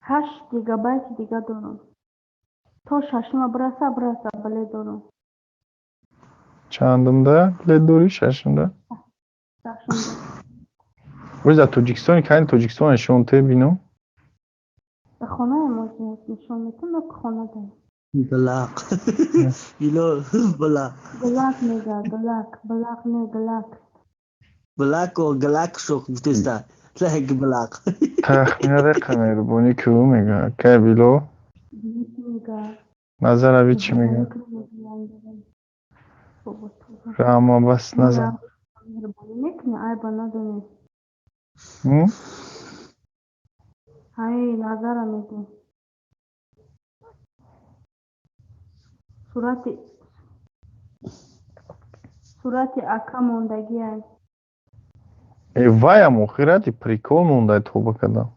8 гигабайти дига дорам. То шашума бираса, бираса, билет дорам. Чандумда билет дорӣ? Шашумда? Шашумда. Оз дар Тоҷикистони кайни Тоҷикистон нишон те бино. Дар хонаем нишон метавонам, хона даем. Блак. Билол, блак. Блак мега, блак, блак не, глак. Блак о глак шок гуфтеста. Лак блак. Тахмина реқа меҳрубонӣ кӯ мега. Кай Било? Мега. Назарави чӣ мега? Рама бас назар. Меҳрубонӣ мекунӣ, айба надонӣ. Ҳай, назара мегӯ. Сурати ака мондагиай. Э, ваям охирати прикол мондай, тоба кардам.